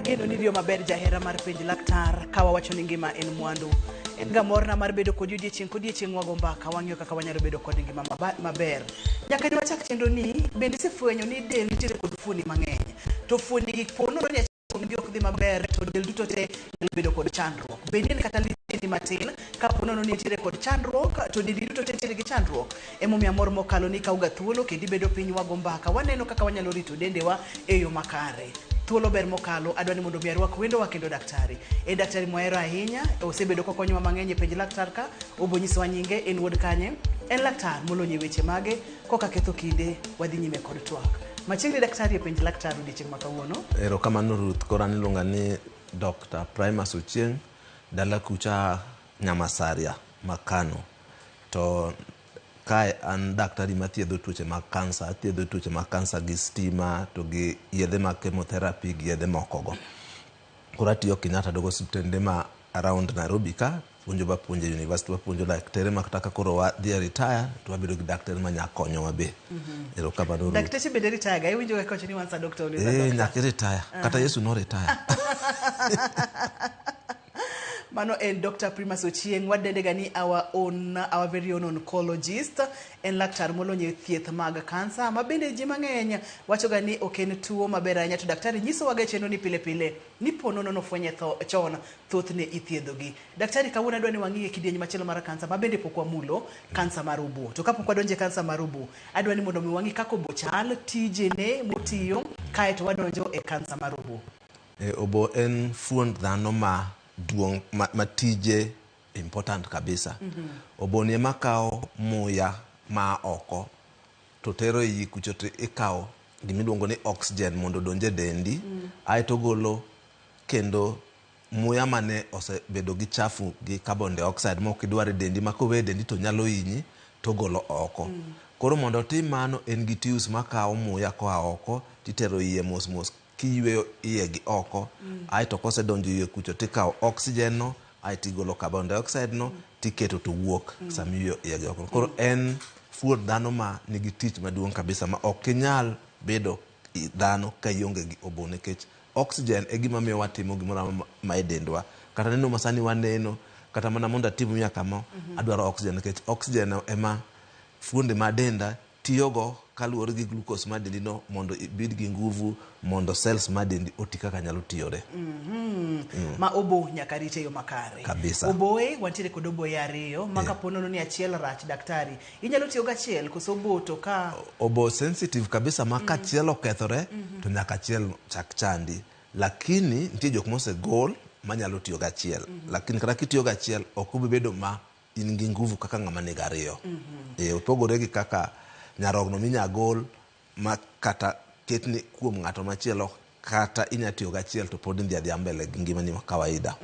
Ageno ni riyo maber jahera mar penj laktar ka wawacho ni ngima en mwandu. En ga morna mar bedo kodi odiechieng' kodiechieng' wago mbaka wang'iyo kaka wanyalo bedo kod ngima maber. Nyaka ne wachak chenro ni bende isefwenyo ni del nitiere kod fuoni mang'eny. To fuoni gi po nono ni achiel kuomgi ok dhi maber to del duto te nyalo bedo kod chandruok. Bende en kata lithiendi matin kapo nono ni nitiere kod chandruok to dendi duto te nitiere gi chandruok. Emomiyo amor mokalo ni ikawo ga thuolo kendo ibedo piny wago mbaka waneno kaka wanyalo rito dendewa e yo makare. Thuolo ber mokalo, adwa ni mondo mi arwak wendowa kendo daktari. En daktari mwahero ahinya, osebedo kokonyowa mang'eny e penj laktar ka, obo nyisowa nyinge, en wuod kanye, en laktar molony e weche mage, koka ketho kinde, wadhi nyime kod twak. Machiegni daktari e penj laktar odiechieng' ma kawuono. Erokamano Ruth, koro an iluonga ni Dr. Primus Ochieng, dala kucha Nyamasaria, Makano. To kae an daktari mathiedho tuoche mag kansa, athiedho tuoche mag kansa gi stima to gi yedhe mag chemotherapy gi yedhe moko go. Koro atiyo Kenyatta dogo osiptende ma around Nairobi ka, puonjo bapuonjo e university wapuonjo laktere ma kata ka koro wadhi e retire to wabedo gi daktari ma nya konyowa be. Erokamano Ruth. Dakteche bende retire ga, iwinjo ga kiwacho ni once a doctor always a Eh, doctor. nyaka i retire. Kata Yesu no retire. Mano en Dr. Primus Ochieng, wadende ga ni our own, our very own oncologist. En laktar molony e thieth mag kansa, ma bende ji mang'eny wacho ga ni ok en tuo maber ahinya, to daktari nyisowa ga e chenro ni pile pile ni po nono nofwenye tho, chon, thothne ithiedhogi. Daktari, kawuono adwa ni wang'i e kidieny machielo mar kansa ma bende pok wamulo, kansa mar obo. To kapok wadonjo e kansa mar obo, adwa ni mondo mi wang'i kaka obo chal, tijene motiyo, kaeto wadonjo e kansa mar obo. E, obo en fuond dhano ma duong' ma, ma tije important kabisa. Obo ni ema kawo muya ma oko to tero e iyi kucho to ikawo gimiluongo ni oxygen mondo odonj e dendi aeto ogolo kendo muya mane osebedo gi chafu gi carbon dioxide ma ok idwar e dendi ma kowe e dendi to nyalo hinyi to ogolo oko. Koro mondo otim mano en gi tubes makawo muya koa oko titero iye mos mos kiyweyo iye gi oko aeto kosedonjo iye kucho tikawo oxygen no aeto igolo carbon dioxide no tiketo to wuok sama iyweyo iye gi oko. Koro en fuond dhano ma nigi tich maduong' kabisa ma ok inyal bedo dhano ka ionge gi obo nikech oxygen e gima miyo watimo gimoro amora ma e dendwa. Kata neno ma sani waneno, kata mana mondo atim wiya kama, adwaro oxygen nikech oxygen ema fuonde ma denda tiyogo kaluwore gi glucose ma dendi no mondo ibed gi nguvu mondo cells ma dendi oti kaka nyalo tiyore. Ma obo nyaka rit e yo makare. Kabisa. Oboe, wantiere kod oboe ariyo, ma kapo nono ni achiel rach daktari, inyalo tiyo gachiel koso obo to ka Obo sensitive kabisa ma ka achiel okethore to nyaka achiel chak chandi. Lakini nitie jok mosegol manyalo tiyo gachiel. Lakini kata kitiyo gachiel ok obi bedo ma in gi nguvu kaka ng'ama nigi ariyo. E, opogore gi kaka nyarogno minya gol ma kata ketni kuom ng'ato machielo kata inya tiyo gachiel to pod idhi adhiya mbele gi ngimani ma kawaida.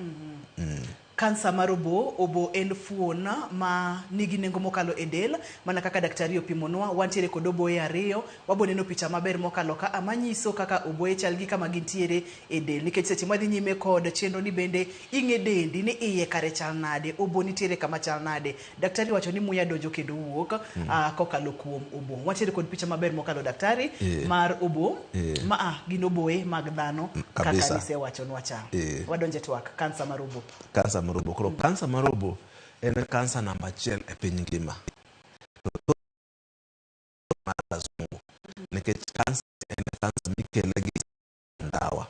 Kansa mar obo, obo en fuon ma nigi nengo mokalo e del, mana kaka daktari opimonwa, wantiere kod oboye ariyo, wabo neno picha maber mokalo ka a manyiso kaka oboye chal gi kama gintiere e del. Nikech seche mwadhi nyime kod chenro ni bende ing'e dendi ni iye kare chal nade, obo nitiere kama chal nade. Daktari wacho ni muya donjo kendo wuok kokalo kuom obo. Wantiere kod picha maber mokalo daktari mar obo, ma a gin oboye mag dhano kaka Kabisa. nisewachonwa cha. Wadonje twak, kansa mar obo. Kansa mar obo. Koro kansa mar obo en kansa namba achiel e piny ngima. Mar wazungu. Nikech kansa en kansa mikele gi ndawa.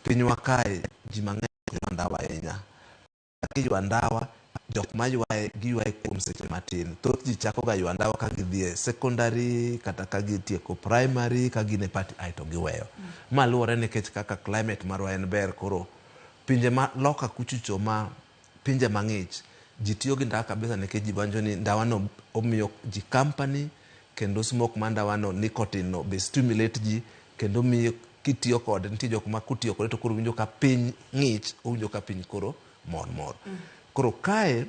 Pinywa kae ji mang'eny ywa ndawa ahinya. Kiywa ndawa, jok maywaye giywaye kuom seche matin. Thoth ji chako ga ywa ndawa ka gidhi e secondary kata ka gitieko primary ka gin e party aeto giweyo. Ma luwore nikech kaka climate marwa en ber koro pinje ma loka kuchocho ma pinje mang'ich ji tiyo gi ndawa kabisa nikech ji wacho ni ndawa no omiyo ji company kendo smoke mar ndawa no nicotine no be stimulate ji kendo miyo kitiyo kode nitie jok ma kotiyo kode to koro winjo ka piny ng'ich owinjo ka piny koro mor mor. Koro kae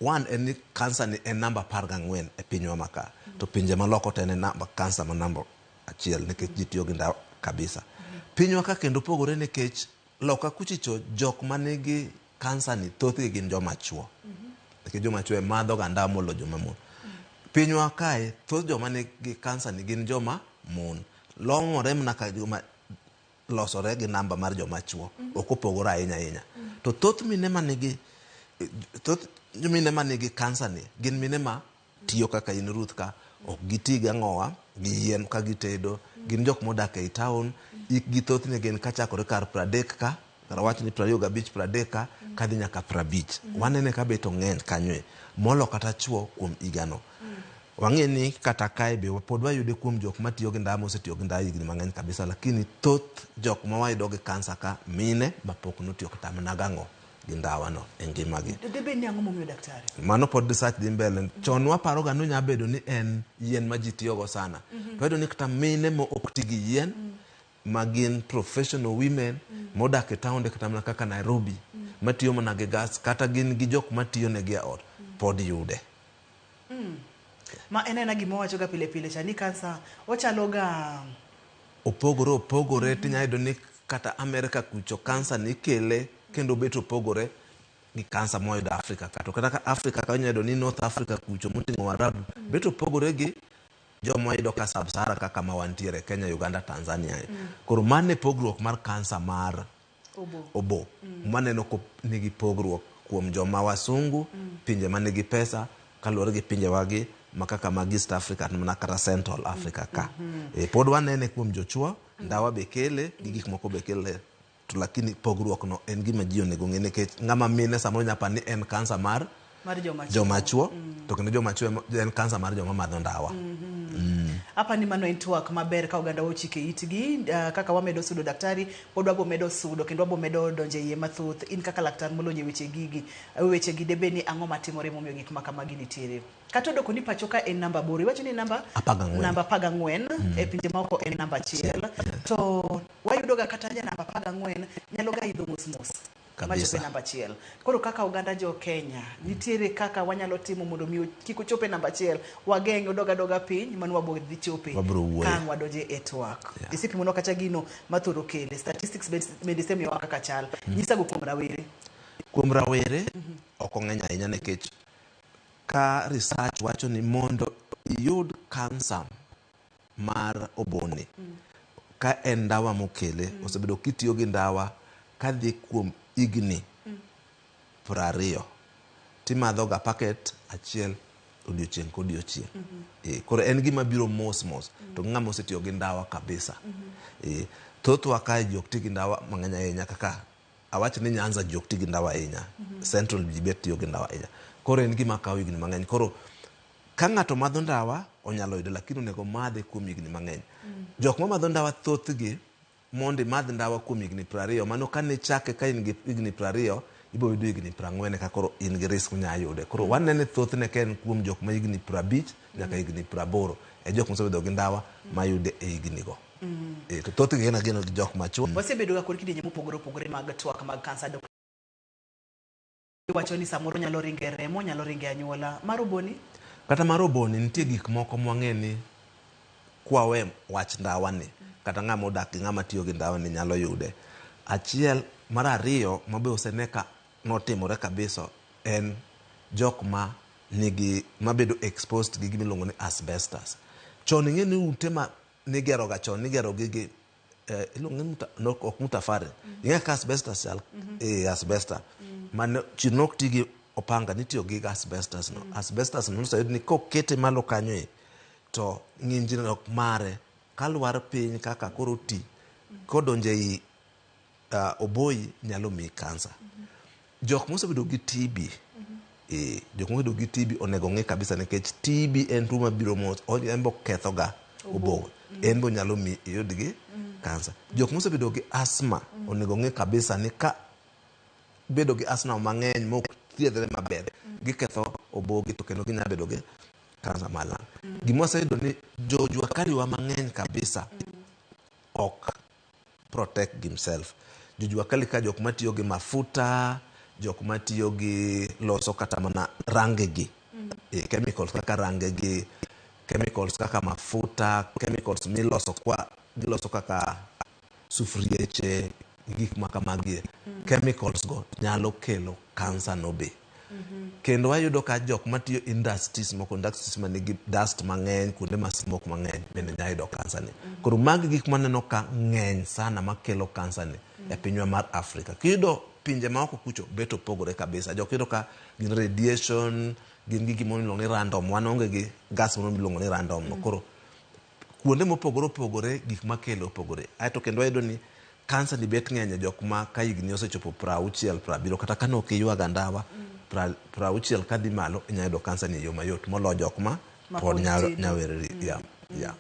one en ni kansa ni en namba 14 e pinywa ma ka to pinje maloko to en e namba kansa ma namba achiel nikech ji tiyo gi ndawa kabisa. Pinywa ka kendo opogore nikech loka kuchicho jok manigi kansa ni thothgi gin joma chuo. Nikech joma chuo madho ga ndawa moloyo joma mon. Pinywa kae thoth joma nigi kansa ni gin joma mon. Long'ore mana ka joma losore gi namba mar joma chuo. Ok opogore ahinya ahinya. To thoth mine manigi thoth mine manigi kansa ni gin mine ma tiyo kaka in Ruth ka ok giti gi ang'owa gi yien ka gitedo gin jok modak ei town hikgi thothne gin kachakore kar 30 ka kar wach ni 25 30 ka kadhi nyaka 50 wanene ka bet ong'eny kanyo e molo kata chuo kuom higano wang'e ni kata kae be pod wayude kuom jok matiyo gi ndawa mosetiyo gi ndawa higni mang'eny kabisa lakini thoth jok ma wayudo gi kansa ka mine mapok notiyo kata mana gang'o gi ndawano e ngimagi. To dibed ni ang'o momiyo daktari? Mano pod research dhi mbele. Chon waparoga ni onya bedo ni en yien ma ji tiyogo sana. To wayudo ni kata mine ma ok ti gi yien, ma gin professional women, modak e taonde kata mana kaka Nairobi, matiyo mana gi gas, kata gin gi jok matiyo negi e ot, pod yude. Ma en aena gima wawachoga pile pile cha ni kansa ochalo ga Opogore opogore tinya yudo ni kata Amerika kucho kansa ni ikele kendo obet opogore gi kansa mwayudo Afrika ka. To kata ka Afrika ka inya yudo ni North Africa kucho moting'o Waarabu bet opogore gi joma wayudo ka Sub-Sahara kaka ma wantiere Kenya, Uganda, Tanzania. Koro mano e pogruok mar kansa mar obo. obo. Maneno ko nigi pogruok kuom joma wasungu, pinje manigi pesa kaluwore gi pinje wagi ma kaka mag East Africa mana kata Central Africa ka. E, pod wanene kuom jochuo, ndawa be kele gi gik moko be kele to lakini pogruok no en gima ji onego ng'e nikech ng'ama mine samoro nyalo paro ni en kansa mar Mar joma chuo. joma chuo to kendo joma chuo en kansa mar joma madho ndawa. Apa ni mano en twak maber ka oganda ochike itgi kaka wamedo sudo daktari pod wabo medo sudo kendo wabo medo donjo e iye mathoth in kaka laktar molony e weche gigi weche gi debed ni ang'o matimore momiyo gik ma kamagi nitiere kata odoko ni pacho ka en namba 8 iwacho ni namba 14. namba 14 e pinje maoko en namba 1 to wayudo ga kata ja namba 14 nyalo ga idho mos mos Kabisa. machope namba 1. Koro kaka oganda jo Kenya nitiere kaka wanyalo timo mondo mi kik ochope namba 1 wageng' odog adoga piny mano wabo dhi chope Wabro wuoyo. ka ang' wadonje e twak. Isepimonwa kata gino mathoro kele statistics bende isemiyowa kaka chal. Nyisago kuom rawere. Kuom rawere ok ong'eny ahinya nikech ka research wacho ni mondo iyud kansa mar oboni ka en ndawa mokele osebedo kitiyo gi ndawa kadhi kuom higni 20 timadho ga paket achiel odiochieng' kodiochieng'. Koro en gima biro mos mos to ng'ama osetiyo gi ndawa kabisa. Thothwa kae ji ok ti gi ndawa mang'eny ahinya kaka awach ni Nyanza ji ok ti gi ndawa ahinya, Central ji bet tiyo gi ndawa ahinya. Koro en gima kawo higni mang'eny. Koro ka ng'ato madho ndawa onyalo yude lakini onego madhe kuom higni mang'eny. Jok ma madho ndawa thothgi mondo imadh ndawa kuom higni 20 mano kane chake ka in gi higni 20 ibiro yudo higni 40 ka koro in gi risk minya yude. Koro wanene thothne ka en kuom jok ma higni 50 nyaka higni 80 e jok mosebedo gi ndawa mayude e higni go. To thothgi gin agina gi jok machuo. Wasebedo ga kod kidienje mopogore opogore mag twak mag kansa. Iwacho ni samoro nyalo ringo e remo, nyalo ringo e anyuola. Mar oboni? Kata mar oboni nitie gik moko mwang'e ni kwawe wach ndawa ni kata ng'ama odak gi ng'ama tiyo gi ndawa ni nyalo yude. Achiel mar ariyo mabe osene ka notimore kabisa en jok ma nigi mabedo exposed gi gima iluongo ni asbestos. Chon ing'e ni ute ma nigero ga chon nigero gi gi iluongo ni no, ok mutafari. Ing'e ka asbestos chal? Asbestos. Mane chon nok ti gi opanga nitiyo gi asbestos no. Asbestos no noseyud ni kokete malo kanyo e to ng'injruok mare kalwar piny kaka koro ti kodonjo ei oboyi nyalo miyi kansa. Jok mosebedo gi TB, jok mosebedo gi TB onego ng'e kabisa nikech TB en tuo mabiro mos, en bo ketho ga obo, en bo nyalo miyi iyud gi kansa. Jok mosebedo gi asthma onego ng'e kabisa ni ka bedo gi asthma mang'eny mok thiedhre maber, giketho obogi to kendo ginyalo bedo gi kansa mar lung. Gima waseyudo ni jo jua kali wa mang'eny kabisa ok protect himself. Jo jua kali ka jok matiyo gi mafuta, jok matiyo gi loso kata mana range gi. Chemicals kaka range gi, chemicals kaka mafuta, chemicals miloso kwa giloso kaka sufrieche, gik ma kamagi. Chemicals go nyalo kelo kansa no be. Kendo wayudo ka jok matiyo industries moko, industries manigi dust mang'eny, kuonde ma smoke mang'eny bende nyalo yudo kansa ni. Koro magi gik maneno ka ng'eny sana makelo kansa ni e pinywa mar Afrika. Kiyudo pinje maoko kucho bet opogore kabisa. Jok yudo ka gin radiation, gin gi gimoro miluongo ni random. Wan onge gi gas moro miluongo ni random no. Koro kuonde mopogore opogore gik makelo opogore. Aeto kendo wayudo ni kansa ni bet ng'eny e jok ma ka higni osechopo 60, 70 kata ka ne ok iywaga ndawa 60 kadhi malo inyalo yudo kansa ni e yo mayot moloyo jok ma Ma pod pod tindo. nyawereri. Yeah.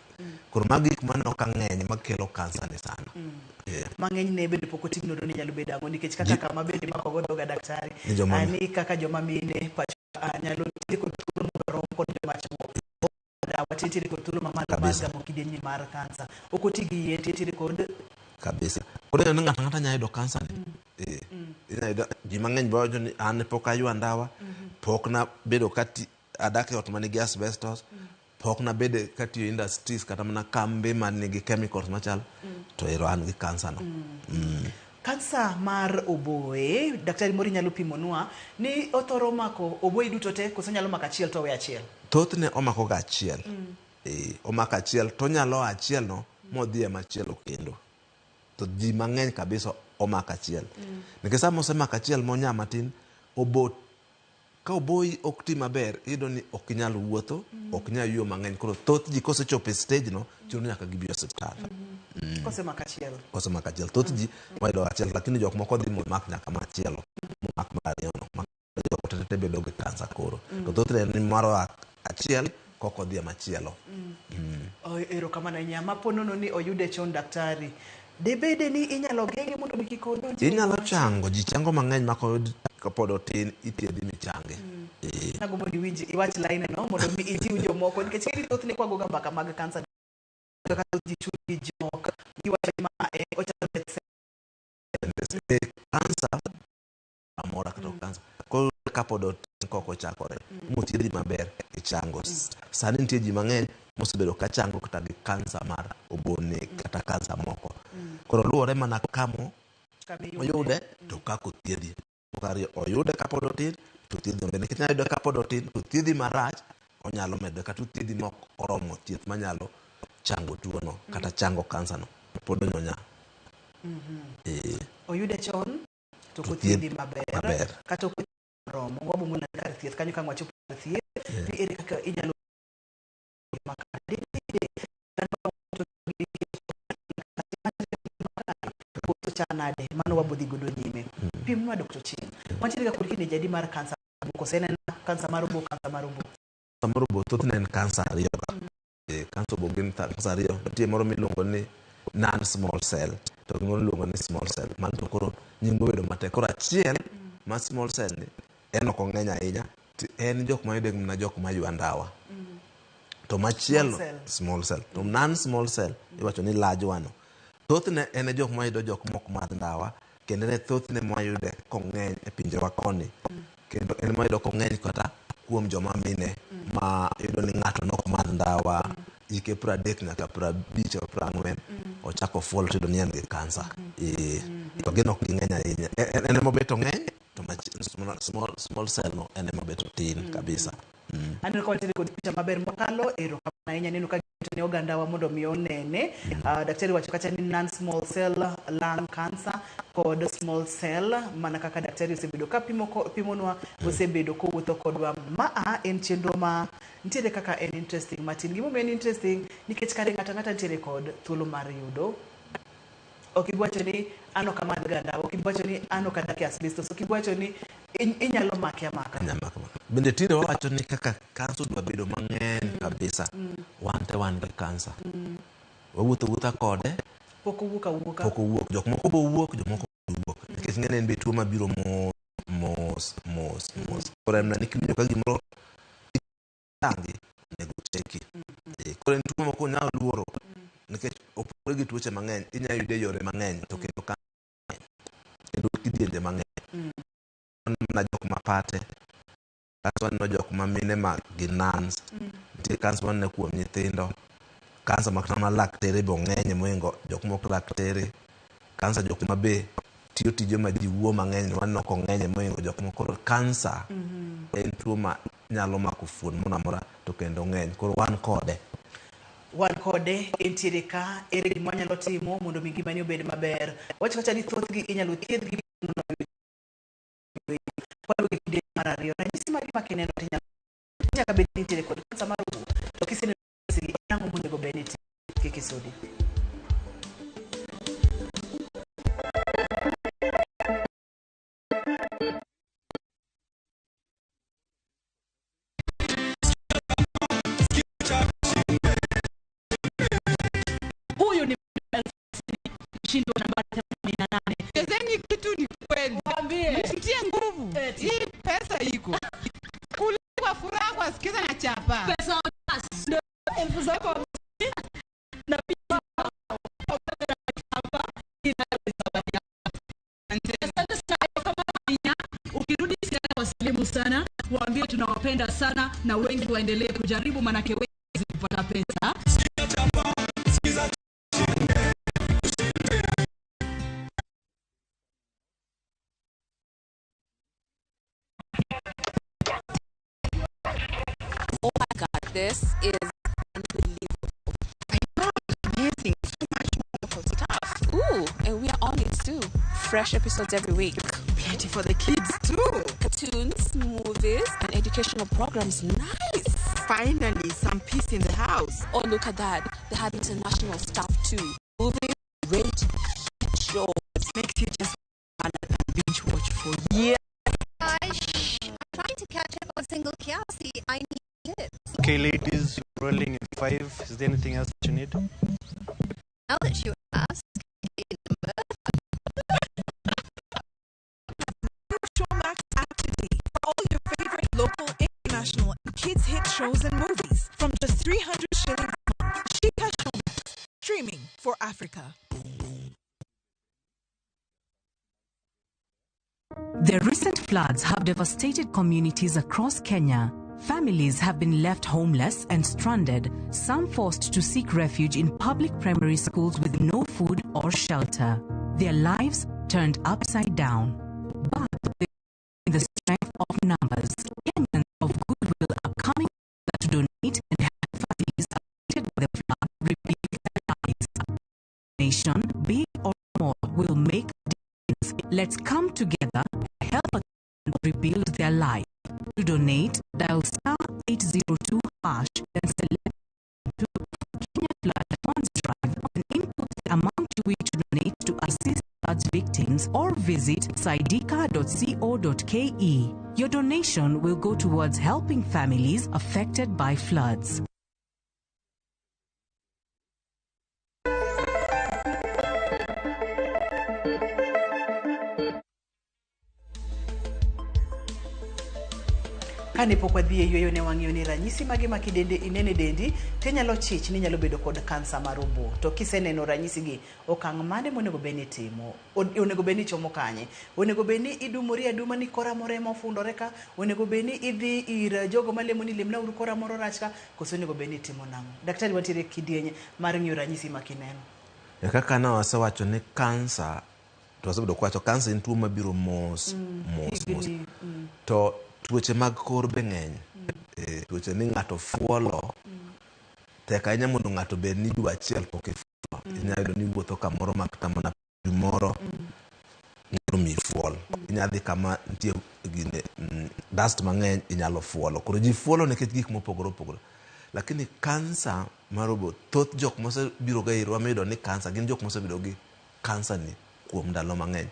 Koro magi gik maneno ka ng'eny makelo kansa ni sana. Yeah. Mang'eny ne bende pok otim nonro ni nyalo bedo ang'o nikech kaka kama bende imako godo ga daktari Ni joma ni kaka joma mine pacho nyalo nitiere kod thuolo mondo rom kod joma chuo dawa nitiere kod thuolo mamalo mar Kabisa. gamo kidienje mar kansa ok oti gi yien nitiere kod kabisa. Koro ineno ni ng'ato ang'ata nyalo yudo kansa ni. Inyalo yudo ji mang'eny be wacho ni an pok aywa ndawa, pok nabedo ka adak e ot manigi asbestos, pok nabedo katiyo industries kata mana kambe manigi chemicals machal, to ero an gi kansa no. Kansa mar oboe, daktari moro inyalo pimonwa ni othoro mako oboe duto te koso nyalo mako achiel to owe achiel? Thothne omako ga achiel. Omako achiel to onyalo a achiel no modhi e machielo kendo. To ji mang'eny kabisa omako achiel. Nikech sama osemako achiel monya matin, obo ka oboyi ok ti maber, iyudo ni ok inyal wuotho, ok inyal yueyo mang'eny. Koro thoth ji kosechopo e stage no, chuno ni nyaka gibi osiptal. Kosemako achiel. Kosemako achiel. Thoth ji wayudo achiel, lakini jok moko dhi momak nyaka machielo, momak mar ariyo no. Jok te te bedo gi kansa koro. To thothne en ni mar achiel kok odhi e machielo. Erokamano ahinya. Ma po nono ni oyude chon daktari, debede ni inyalo geng'e mondo mi kik odonj e Inyalo chango, ji chango mang'eny ma koyud kapod otin ithiedhi michange. Agombo ni iwinj iwach line no mondo mi ijiw jomoko nikech ing'e ni thothne kwagoga mbaka mag kansa kaka thoth ji chunygi jok giwacho ni ma ochalo death Kansa amora kata kansa. Koro kapod otin kok ochakore, mothiedhi maber ichango. Sani nitie ji mang'eny mosebedo ka chango kata gi kansa mar obone kata kansa moko. Koro luwore mana kamo oyude to kaka othiedhi. Ariyo, oyude kapod otin to thiedhi maber. Nikech inyalo yude kapod otin to thiedhi marach onyalo medore kata othiedhi mok oromo thieth manyalo chango tuono kata chango kansa no. Pod onya. Oyude chon to To kothiedhi thiedh maber, maber. Kata ok oromo wabo mana kar thieth kanyo ka ang' wachopo kar thieth ni ere kaka inyalo makare nade mano wabo dhi godo nyime. Pimnwa Dr. Ochieng. Wantiere ga kod kidienje adi mar kansa koso en ena kansa mar obo, kansa mar obo? Kansa mar obo thothne en kansa ariyo ga. Kansa obo gin kansa ariyo. Nitie moro miluongo ni non small cell to gi moro miluongo ni small cell. Mano to koro nying obedo matek. Koro achiel ma small cell ni en ok ong'eny ahinya. En jok mayude mana jok maywa ndawa. To machielo Small cell. Small cell. To non small cell iwacho ni large one no. Thothne en e jok mayudo jok mok madh ndawa kendo en e thothne mwayude kong'eny e pinjewa koni. Kendo en mwayudo kong'eny kata kuom joma mine ma iyudo ni ng'ato nok madh ndawa hike 30 nyaka 50 kata 40 ochako fuol to iyudo ni en gi kansa. To gin ok ging'eny ahinya. En ema obet ong'eny to small cell no en ema obet otin kabisa. Aneno ka wantiere kod picha maber mokalo, erokamano ahinya neno ka giketo ne ogandawa mondo mi onene. Daktari wacho kacha ni non small cell lung cancer kod small cell mana kaka daktari osebedo ka pimonwa osebedo kowuotho kodwa. Maa en chenro ma nitiere kaka en interesting matin. Gimomiyo en interesting nikech kare ng'ato ang'ata nitiere kod thuolo mar yudo. Ok ibi wacho ni an ok amadh ga ndawa, ok ibi wacho ni an ok adak e asbestos, ok ibi wacho ni inyalo make amaka. Inyalo make amaka. Bende tinde wawacho ni kaka kansa odwa bedo mang'eny kabisa. Wan te wan gi kansa. Wawuotho awuotha kode. Pok owuok awuoka. Pok owuok. Jok moko bo wuok, jok moko ok wuok. Nikech ng'eny en be tuo mabiro mos, mos, mos, mos. Koro en mana ni kiwinjo ka gimoro changi, onego cheki. Koro en tuo moko onyalo luoro. Nikech opogore gi tuoche mang'eny, inyalo yude e yore mang'eny to kendo ka kendo kidienje mang'eny. Mana jok ma pate, kansa waneno jok ma mine ma gin nuns, nitie kansa waneno kuom nyithindo, kansa ma kata mana laktere be ong'eny mohingo jok mok laktere, kansa jok ma be tiyo tije ma ji wuo mang'eny waneno kong'eny mohingo jok moko. Koro kansa En tuo ma nyalo mako fuon moro amora to kendo ng'eny. Koro wan kode. Wan kode, entiere ka, ere gima wanyalo timo mondo mi ngimani obed maber. Wach kacha ni thothgi inyalo thiedhgi waduogo e kidieny mar ariyo. Ranyisi mage ma kineno to inyalo nyaka bed ni intiere kod kansa mar obo. To kiseneno ranyisigi, en ang'o monego bed ni itimo? Kik isudi. Huyu ni mshindi wa nambari 88. Chezeni kitu ni kweli, Waambie. mtie nguvu, Eti. hii pesa iko kula kwa furaha, kwa sikiza na chapa. Pesa ndio elfu zako 50 na pia hapa inaweza. Asante sana kama Kenya. Ukirudi sana wasalimu sana, waambie tunawapenda sana na wengi waendelee kujaribu, manake wengi kupata pesa. Oh my God, this is unbelievable. I know, amazing. So much wonderful stuff. Ooh, and we are on it too. Fresh episodes every week. Plenty for the kids too. Cartoons, movies, and educational programs. Nice. Finally, some peace in the house. Oh, look at that. They have international stuff too. Movies, great shows. Makes you just wanna binge watch for years. I'm trying to catch up on Single Kiasi. I need tips. Okay, ladies, you're rolling in 5. Is there anything else that you need? Now that you ask, Showmax app today for all your favorite local, international, and kids hit shows and movies from just 300 shillings a month. Shika Showmax, streaming for Africa. The recent floods have devastated communities across Kenya. Families have been left homeless and stranded, some forced to seek refuge in public primary schools with no food or shelter. Their lives turned upside down. But in the strength of numbers, Kenyans of goodwill are coming to donate and help families affected by the flood rebuild their lives. Nation, big or small, will make a difference. Let's come together and help a rebuild their life. To donate, dial star 802 hash and select to Kenya Flood Funds Drive and input the amount you wish to donate to assist floods victims or visit saidika.co.ke. Your donation will go towards helping families affected by floods. Kane pok wadhi e yueyo ne wang'iyo ni ranyisi mage ma kidende inene dendi tinyalo chich ni inyalo bedo kod kansa mar obo. To kiseneno ranyisi gi, okang' mane monego bed ni itimo? Onego bed ni ichomo kanye? Onego bed ni idumori aduma ni kora moro ema ofundore ka? Onego bed ni idhi ir jogo malemo ni lemna uru kora moro rach ka? Koso onego bed ni itimo nang'o? Daktari wantiere e kidieny mar ng'iyo ranyisi ma kineno. E kaka ne wasewacho ni kansa, to wasebedo kwacho kansa en tuo mabiro mos mos mos. Higni, To tuoche mag kor be ng'eny. Tuoche ni ng'ato fuolo, tek ahinya mondo ng'ato bed ni dwe achiel pok ifuolo. Inyalo yudo ni iwuotho kamoro ma kata mana gimoro nyalo miyi fuol. Inyalo dhi kama nitie gine, dust mang'eny inyalo fuolo. Koro ji fuolo nikech gik mopogore opogore. Lakini kansa mar obo, thoth jok mosebiro ga irwa miyudo ni kansa gin jok mosebedo gi kansa ni kuom ndalo mang'eny.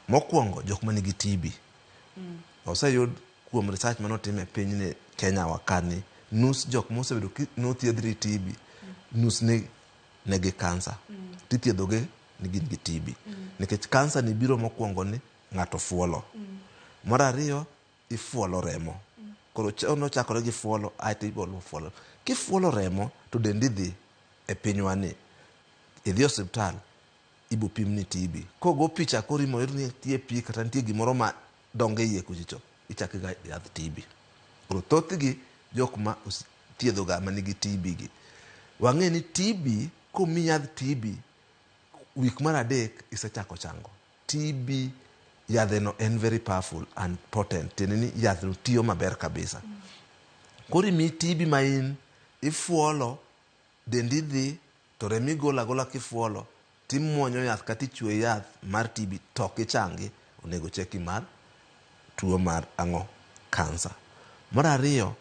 Mokwongo jok manigi TB. Oseyud kuom research manotim e piny ni Kenya wa ka ni nus jok mosebedo nothiedhri TB, nus ni nigi kansa. Tithiedhogi ni gin gi TB. Nikech kansa ni biro mokwongo ni ng'ato fuolo. Mar ariyo, ifuolo remo. Koro nochakore gi fuolo, aeto ibolo fuolo. Kifuolo remo, to dendi dhi e pinywa ni. Idhi e osiptal, ibo pimni TB. Kogo picha koro imoyud ni nitie pi kata nitie gimoro ma dongo e iye kuchocho, ichako ga yath TB. Koro thothgi jok ma thiedho ga manigi TB gi. Wang'e ni TB, komi yadh TB, wik mar 3 isechako chango. TB Yadheno en very powerful and potent, tiende ni yadhno tiyo maber kabisa. Koro imiyi TB ma in ifuolo, dendi dhi to remo igolo agola kifuolo timuonyo yath kata ichuoyi yath mar TB to ok ichangi, onego cheki mar tuo mar ang'o? Kansa. Mar ariyo,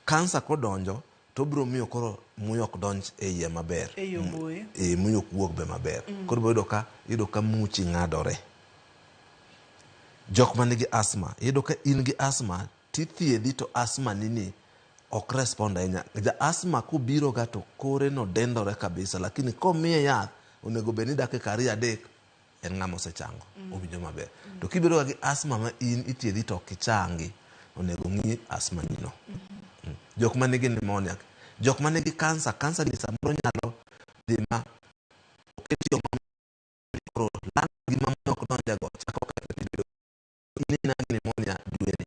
kansa kodonjo to obiro miyo koro muya ok donj e iye maber. E yo boyo. E muya ok wuog be maber. Koro ibiro yudo ka iyudo ka muchi ng'adore. Jok man gi asthma, iyudo ka in gi asthma tithiedhi to asthma ni ni ok respond ahinya. Ja asthma kobiro ga to kore no dendore kabisa lakini komiye yath onego bed ni dakika ariyo adek en ng'ama osechango, owinjo maber. To kibedo ga gi asthma ma in ithiedhi to ok ichangi, onego ng'i asthma ni no. Jok ma nigi pneumonia, jok ma nigi kansa, kansa ni samoro nyalo dhi ma oket yo ma koro lung gima muya ok donje go chako kethre tibedo in ina gi pneumonia dwe ni,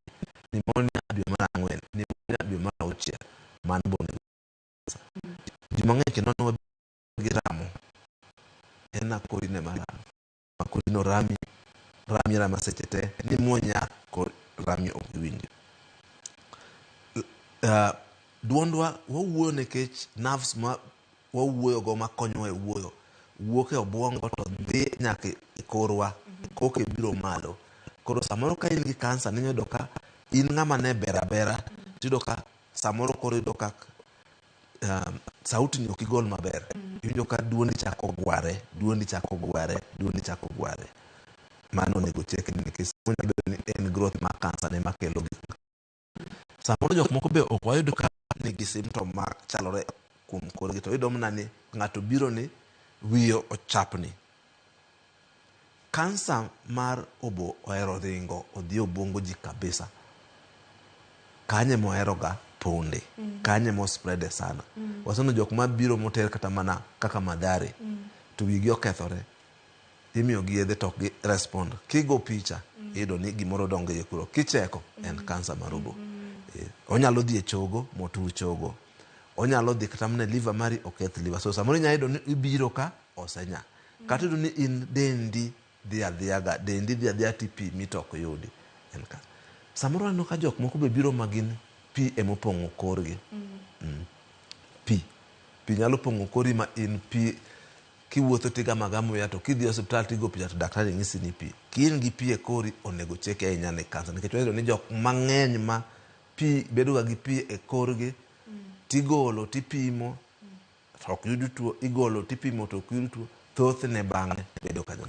pneumonia dwe mar ang'wen, pneumonia dwe mar auchiel, mano be onego ji mang'eny kendo ne gi ramo en na kori ne maramo ma kori no rami rami rama seche te ni muony yath kor rami ok iwinjo. Duondwa wawuoyo nikech nerves ma wawuoyogo makonyowa e wuoyo wuok e obwongo to dhi nyaka e korwa koke biro malo. Koro samoro ka in gi kansa ninya yudo ka in ng'ama ne ber abera tiyudo ka samoro koro iyudo ka sauti ni ok igol maber. Iwinjo ka duondi chako gware, duondi chako gware, duondi chako gware. Mano onego chekni nikech samoro nyalo bedo ni en growth mar kansa ne makelo gik Samoro jok moko be ok wayud ka nigi symptom machalore kuom korgi to iyudo mana ni ng'ato biro ni wiye ochapni. Kansa mar obo ohero ringo odhi e obwongo ji kabisa. Kanyo ema ohero ga ponde. Kanyo ema ospreade sana. Waseneno jok mabiro moter kata mana kaka Mathare to wigi okethore. Imiyogi yedhe to ok gi respond. Kigo picha iyudo ni gimoro dongo e iye kuro. Kicheko en kansa mar obo. Onyalo dhi e chogo motur chogo. Onyalo dhi kata mana e liver mari oketh liver. So samoro inyalo yudo ni ibiro ka osenya. Kata iyudo ni in dendi dhi adhiya ga, dendi dhi adhiya tipimi to ok yudi. En kansa. Samoro aneno ka jok moko be biro ma gin pi emopong'o korgi. Pi. Pi nyalo pong'o kori ma in pi kiwuotho tigamo agama muya to kidhi e osiptal tigo picha to daktari nyisi ni pi. Ki in gi pi e kori onego cheki ahinya ni kansa nikech wayudo ni jok mang'eny ma pi bedo ga gi pi e korgi tigolo tipimo to ok yud tuo, igolo tipimo to ok yud tuo, thothne bang'e bedo kanyo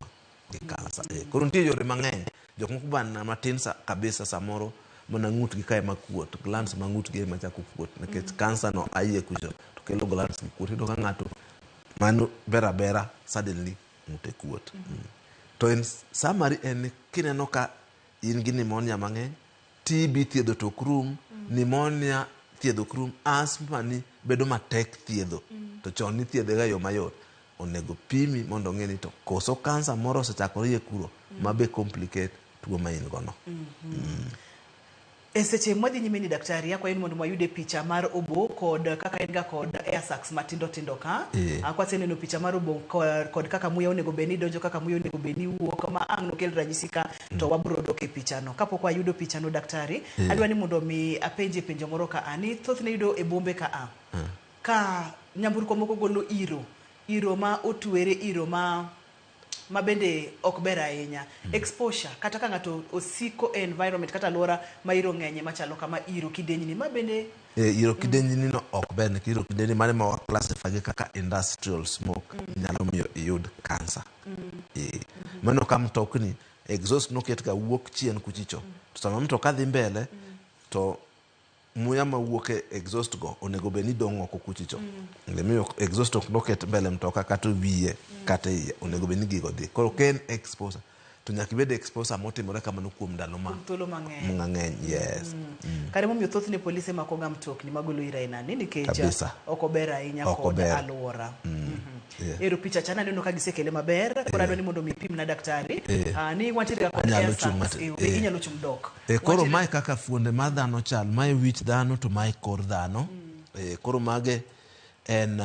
gi kansa. Koro nitie yore mang'eny. Jok moko bana matin sa, kabisa samoro mana ng'utgi kae ma kuot, glands ma ng'utgi ema chako kuot nikech kansa no a iye kucho to kelo glands gi kuot. Iyudo ka ng'ato mano ber abera suddenly ng'ute kuot. To in summary en ni kineno ka in gi pneumonia mang'eny, TB thiedho to ok rum, pneumonia thiedho ok rum, asthma ni bedo matek thiedho. To chon nithiedhe ga e yo mayot. Onego pimi mondo ong'e ni to koso kansa moro osechakore iye kuro ma be complicate tuo ma in go no. E seche mwadhi nyime ni daktari, akwayo ni mondo wayude picha mar obo kod kaka en ga kod air sacs matindo tindo ka. Kwaseneno picha mar obo kod kaka muya onego bed ni donjo, kaka muya onego bed ni wuok, ma ang' nokel ranyisi ka to wabro dok e picha no. Kapok wayudo picha no daktari, adwa ni mondo mi apenje penjo moro ka a ni thothne yudo e bombe ka a. Ka nyamburko moko golo iro, iro ma otwere, iro ma bende ok ber ahinya. Exposure, kata ka ng'ato osiko e environment kata alwora ma iro ng'enye machalo kama, iro kidenyni ma bende Iro kidenyni no ok ber nikech iro kidenyni mano ema wa classify gi kaka industrial smoke nyalo miyo iyud kansa. Mano ka mtokni exhaust noket ga wuok chien kuchicho. To sama mtoka dhi mbele to muya mawuok e exhaust go onego bed ni dong' oko kuchicho. Gimiyo exhaust ok noket mbele mtoka kata wiye kata iye onego bed ni gigo dhi. Koro ka en exposure to nyaka ibed exposure motimore kamano kuom ndalo ma thuolo mang'eny. mang'eny. Yes. Kare momiyo thothne polise mako ga mtokni magolo iro aina ni nikech Kabisa. ok ober ahinya Ok kod ober. alwora. Ero picha cha naneno ka gisekele maber, koro adwa ni mondo mi ipim na daktari. Ni wantiere ga kod Anyalo air chung' sacs, matin. Inyalo chung' dok. Koro mae kaka fuonde mar dhano chal, mae wich dhano to mae kor dhano. Koro mage en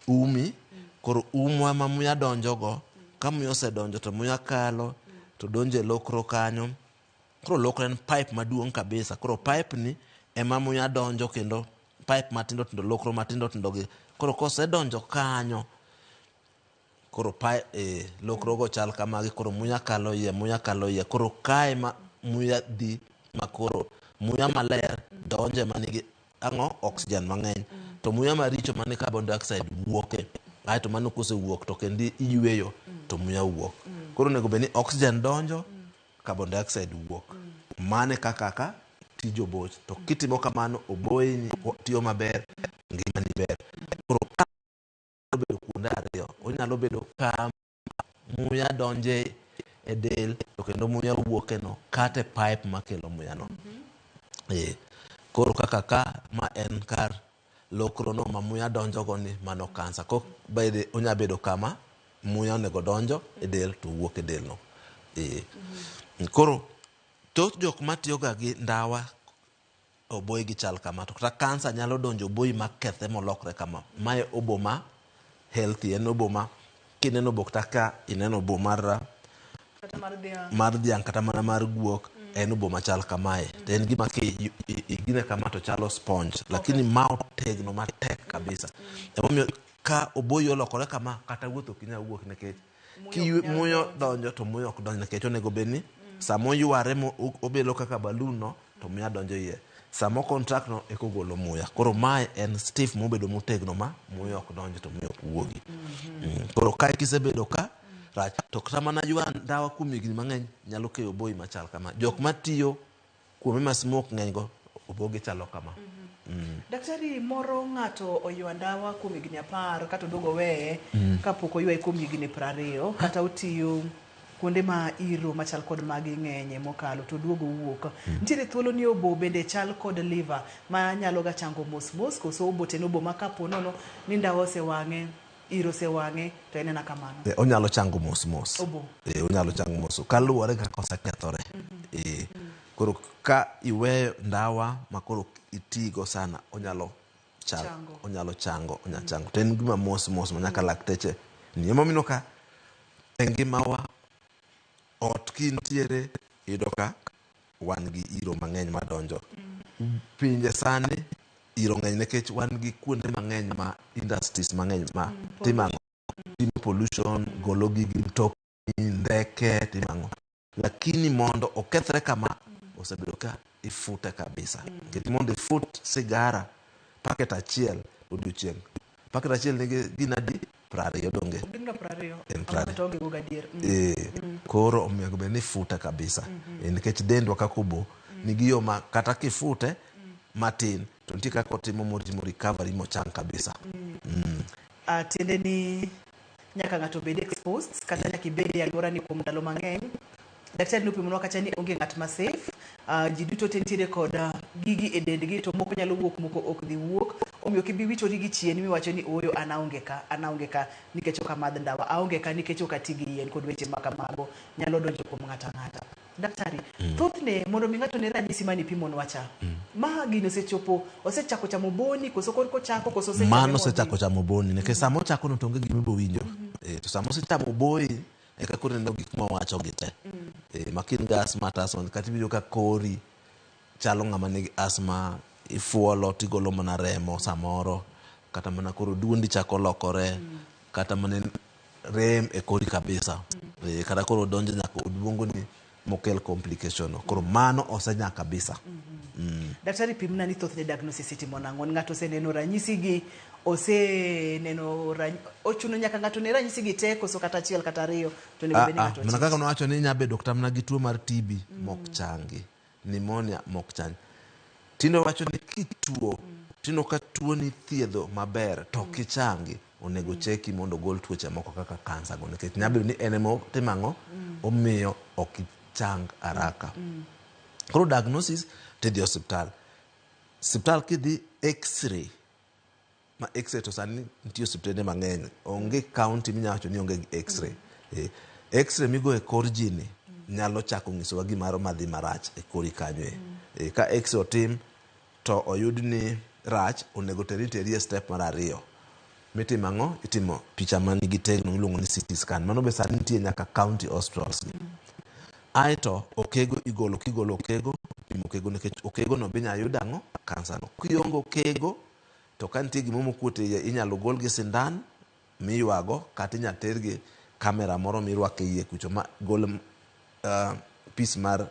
umi. Koro umwa ma muya donjogo, ka muya osedonjo to muya kalo. to donjo e lokro kanyo. Koro lokro en pipe maduong' kabisa. Koro pipe ni ema muya donjo kendo pipe matindo tindo lokro matindo tindo gi. Koro kosedonjo kanyo, koro pipe eh, lokrogo chal kamagi koro muya kalo iye muya kalo iye koro kae ma muya dhi ma koro muya maler donje manigi ang'o oxygen mang'eny to muya maricho mani carbon dioxide wuoke aeto mano kosewuok to kendo iyweyo to muya wuok koro onego bed ni oxygen donjo carbon dioxide wuok mane kaka ka tij oboch to kitimo kamano oboyi tiyo maber ngimani ber koro ka bedo kuonde ariyo onyalo bedo ka muya donje e del to kendo muya wuok eno kata e pipe makelo muya no eh koro kaka ka ma en kar lokrono ma muya donjogo ni mano kansa kok bede onya bedo kama muya onego donjo e del to wuok e del no eh koro thoth jok matiyoga gi ndawa oboyi gi chal kama to kata kansa nyalo donjo oboyi ma kethe molokre kama mae obo ma healthy en obo ma kineno obo kata ka ineno obo mar Kata mar dhiang'. mar dhiang' kata mana mar guok en obo machal kamae to en gima ki igine kama to chalo sponge lakini ma otegno matek kabisa emomiyo ka oboyi olokore kama kata wuoth ok inyal wuok nikech Muya ok nyal muyo donjo. donjo to muya ok donj nikech onego bed ni sama oyware mo obelo kaka balloon no to muya donjo iye sama o contract no eka ogolo muya koro mae en stiff mobedo motegno ma muya ok donj to muya ok wuogi koro kae kisebedo ka rach to kata mana ywa ndawa kuom higni mang'eny nyalo keyo oboyi machal kama jok matiyo kuonde ma smoke ng'eny go obogi chalo kama Daktari moro ng'ato oywa ndawa kuom higni apar kata oduogo oweye kapok oywaye kuom higni 20 kata otiyo kuonde ma iro machal kod magi ng'enye mokalo to oduogo owuok. Nitiere thuolo ni obo bende chal kod liver ma nyalo ga chango mos mos koso obo to en obo ma kapo nono ni ndawa osewang'e iro osewang'e to en ena kamano. Eh, onyalo chango mos mos Obo. Eh, onyalo chango mos kaluwore gi kaka osekethore Eh, koro ka iweyo ndawa ma koro itigo sana onyalo chal, Chango. onyalo chango onyalo chango to en gima mos mos ma nyaka lakteche ni emomiyo ka e ngimawa ot kintiere iyudo ka wan gi iro mang'eny madonjo pinje sani iro ng'eny nikech wan gi kuonde mang'eny ma industries mang'eny ma timo ang'o timo pollution golo gigi mtokni ndeke timo ang'o lakini mondo okethre kama osebedo ka ifute kabisa nikech mondo ifut sigara paket achiel odiochieng' paket achiel nigi gin adi 20 donge Gin ga 20. En 20. To onge go gadier. Eh, koro onego bed ni ifute kabisa Eh, nikech dendwa kaka obo nigi yo ma kata kifute matin to nitie kaka otimo motimo recovery mochang kabisa Ah, tiende ni nyaka ng'ato bed exposed kata nyaka ibed e alwora ni kuom ndalo mang'eny. Daktari nopimonwa kacha ni onge ng'at ma safe. Ji duto te nitiere kod gigi e dendgi to moko nyalo wuok moko ok dhi wuok. Omiyo kik ibi witori gi chien miwacho ni ooyo an aonge ka, an aonge ka nikech ok amadh ndawa, aonge ka nikech ok ati gi yien kod weche ma kamago nyalo donjo kuom ng'ato ang'ata. Daktari, thothne mondo mi ng'ato ne ranyisi mane ipimonwa cha, ma gini osechopo, osechako chamo boni koso korka ochako koso osechame mano modhi? osechako chamo boni nikech sama ochako no to onge gima ibo winjo Eh, to sama osechamo boyi eka koro ineno gik mawacho gi te Eh, ma kin gi asthma to asthma kata iwinjo ka kori chalo ng'ama nigi asthma ifuolo tigolo mana remo samoro kata mana koro duondi chako lokore kata mana rem e kori kabisa Eh, kata koro donjo nyaka obwongoni mokel complication no koro mano osenya kabisa Daktari pimna ni thothne diagnosis itimo nang'o? Ng'ato oseneno ranyisi gi, oseneno rany... ochuno nyaka ng'ato ne ranyisi gi te koso kata achiel kata ariyo to onego bed ni Ah, ah, ng'ato mana ochich. kaka nowacho ni inya bedo kata mana gi tuo mar TB mok changi pneumonia mok changi tinde wacho ni kituo tino ka tuo ni thiedho maber to ok ichangi onego cheki mondo ogol tuoche moko kaka kansa go nikech nyalo bedo ni en ema otimo ang'o omiyo ok ichang haraka koro diagnosis tidhi e osiptal osiptal kidhi x-ray ma x-ray to sani nitie osiptende mang'eny onge county minyalo wacho ni onge gi x-ray eh, x-ray migo e kor ji ni nyalo chako nyisowa gimaro madhi marach e kori kanyo e. Eh, ka x-ray otim to oyud ni rach onego teri teri e step mar ariyo mitimo ang'o itimo picha manigi tegno miluongo ni CT scan mano be sani nitie nyaka county hospitals gi. Aeto okego igolo kigolo okego, pimo okego nikech okego no be inyalo yud ang'o? Kansa no. Kionge okego to ka nitie gimoro mokuot e iye inyalo gol gi sindan miywago kata inyalo ter gi kamera moro mirwako e iye kucho ma gol piece mar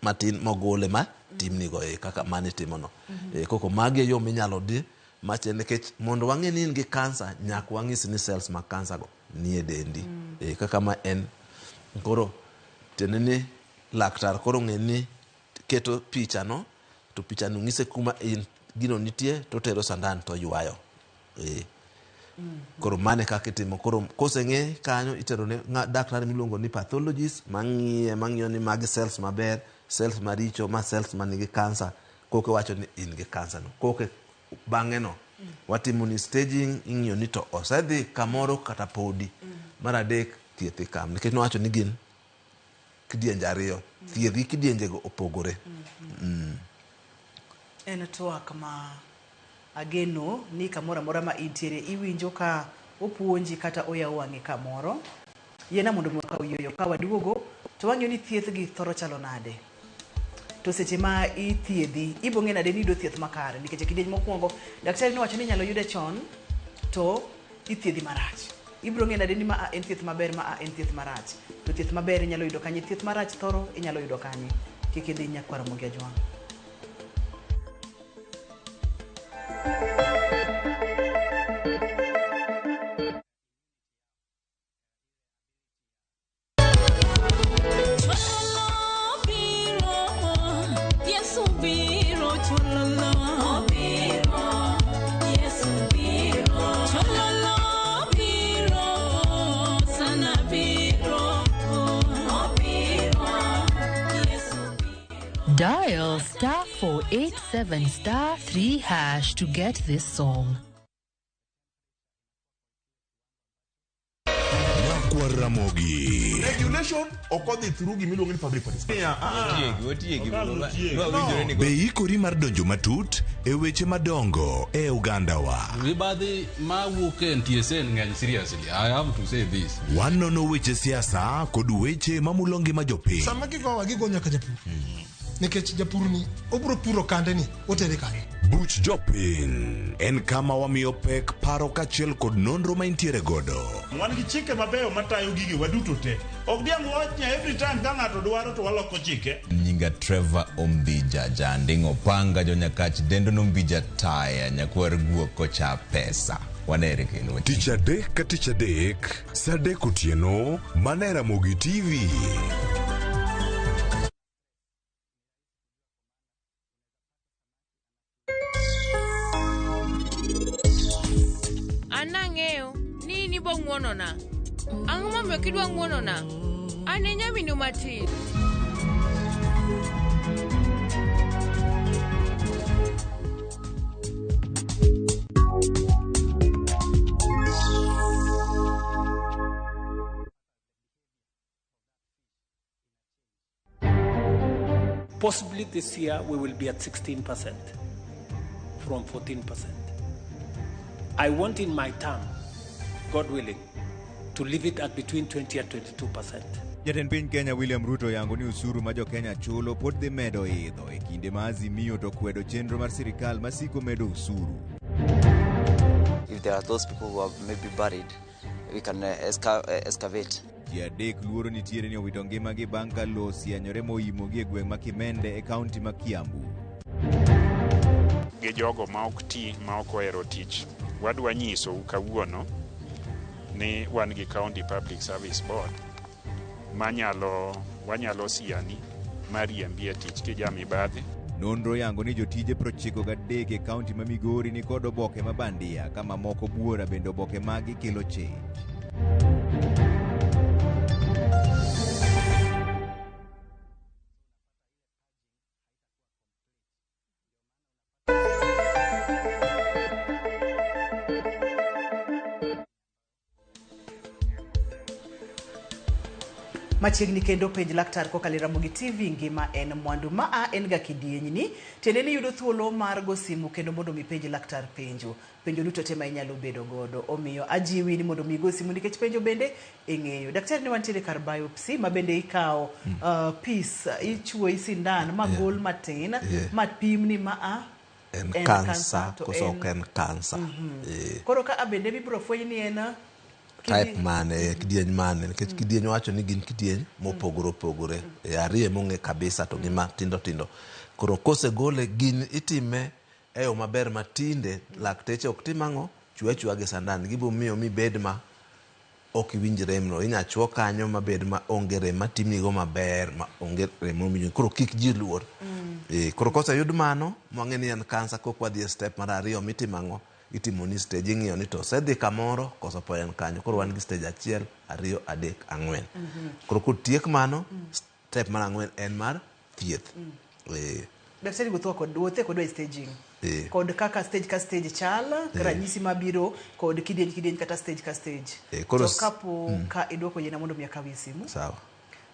matin mogole ma timnigo e kaka mano itimono. Koko magi e yo minyalo di machielo nikech mondo wang'e ni in gi kansa nyaka wang'is ni cells mag kansa go nie dendi. Kaka ma en koro tiende ni laktar koro ng'e ni keto picha no to picha no ng'ise kuma in gino nitie to tero sandan to ywayo. Koro mane kaka itimo. Koro koseng'e kanyo itero ne daktari miluongo ni pathologist mang'iye mang'iyo ni magi cells maber, cells maricho, ma cells manigi kansa koka wacho ni in gi kansa no. Koka bang'e no watimo ni staging ing'iyo ni to osedhi kamoro kata podi. Mar adek thieth ikam nikech nowacho ni gin kidienje ariyo. Thieth gi kidienjego opogore. En twak ma ageno ni kamoro amora ma intiere iwinjo ka opuonji kata oyawo wang'i kamoro. Yiena mondo mi wakaw yueyo ka waduogo to wang'iyo ni thieth gi thoro chalo nade. To seche ma ithiedhi, ibo ng'e nade ni iyudo thieth makare nikech e kidieny mokwongo daktari nowacho ni inyalo yude chon to ithiedhi marach. Ibiro ng'e nade ni ma en thieth maber ma en thieth marach. To thieth maber inyalo yudo kanye, thieth marach thoro inyalo yudo kanye. Kik idhi nyakwar Ramogi Ajwang'. Dial star 487 star 3 hash to get this song. Nyakwar Ramogi. Regulation ok odhi through gimiluongo ni public participation. Be ikori mar donjo matut e weche madongo e ogandawa? Mibadhi mawuok e NTSA ng'eny seriously. I have to say this. Wanono weche siasa kod weche mamulo ngima jopiny. Sama gigowa gigo nyaka japur. Nikech japur ni obiro puro kande ni otere kanye. Buch jopiny en kama wamiyo pek paro kaachiel kod nonro ma intiere godo. Wan gi chike mabeyo matayo gigewa duto te. Ok diang' wach ni every time ka ng'ato dwaro to waloko chike. Nyinga Trevor Ombija Janding Opanga jonyakach dendo nombija taya nyakwar guok kocha pesa. Wanere kendo. Tich adek ka tich adek, saa adek otieno, mana e Ramogi TV. An nang'eyo ni in ibo ng'wonona. Ang'o momiyo ok idwa ng'wonona? An e nyaminu matin. Possibly this year we will be at 16% from 14%. I want in my term, God willing, to leave it at between 20 and 22%. Jatend piny Kenya William Ruto yango ni osuru ma jo-Kenya chulo pod dhi medo idho e kinde ma Azimio to kwedo chenro mar sirikal masiko medo osuru. If there are those people who are maybe buried, we can excavate. Ji adek luoro nitiere ni owito ngimagi bang' ka lowo osianyore moimogi e gweng' ma Kimende e kaunti ma Kiambu. Gi jogo ma ok ti ma ok ohero tich, wadwa nyisou kawuono ni wan gi County Public Service Board manyalo wanyalo siani mariembi e tich kija mibadhi. Nonro yango ni jotije 93 e kaunti ma Migori ni kod oboke ma bandia ka mamoko buora bende oboke magi kelo chich. Machiegni kendo penj laktar kokalo e Ramogi TV ngima en mwandu. Ma a en ga kidienyni, tiende ni yudo thuolo mar go simu kendo mondo mi penj laktar penjo. Penjo duto te ma inyalo bedo godo. Omiyo ajiwi ni mondo mi igo simu nikech penjo bende ing'eyo. Daktari ne wantiere kar biopsy ma bende ikawo piece, ichuoyi sindan ma gol matin ma pim ni ma a En en kansa kansa to koso en ok en kansa. Koro ka a bende mibiro fweny ni en Type mane, kidieny mane, nikech kidieny wacho ni gin kidieny mopogore opogore. Ariyo emong'e kabisa to gi matindo tindo. Koro kosegole gini itime e yo maber ma tinde lakteche ok tim ang'o, chwe achweya gi sandan. Gibo miyo mibed ma ok iwinj rem no. Inya chwo kanyo mabed ma onge rem matimnigo maber ma onge rem mowinjo. Koro kik ji luor. Koro koseyud mano, mwang'e ni en kansa kok wadhi e step mar ariyo mitimo ang'o, itimo ni stage ing'iyo ni to osedhi kamoro koso pod en kanyo. Koro wan gi stage 1, 2, 3, 4. Koro kotiek mano, step mar 4 en mar thieth. Daktari wuotho kod wuothe kodwa e staging. Kod kaka stage ka stage chal, ranyisi mabiro kod kidieny kidieny kata stage ka stage. Koro to kapo ka idwoko yiena mondo mi akawie simu. Sawa.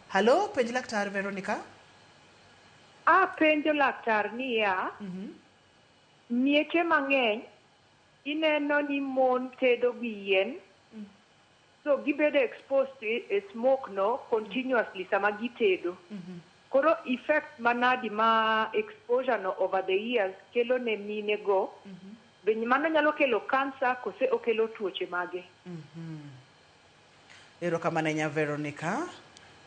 Hello, penj laktar Veronica. Apenjo laktar niya, mieche mang'eny ineno ni mon tedo gi yien, so gibedo exposed to e smoke no continuously sama gitedo. Koro effect manadi ma exposure no over the years kelo ne mine go, be mano nyalo kelo cancer kose okelo tuoche mage? Erokamano ahinya Veronica.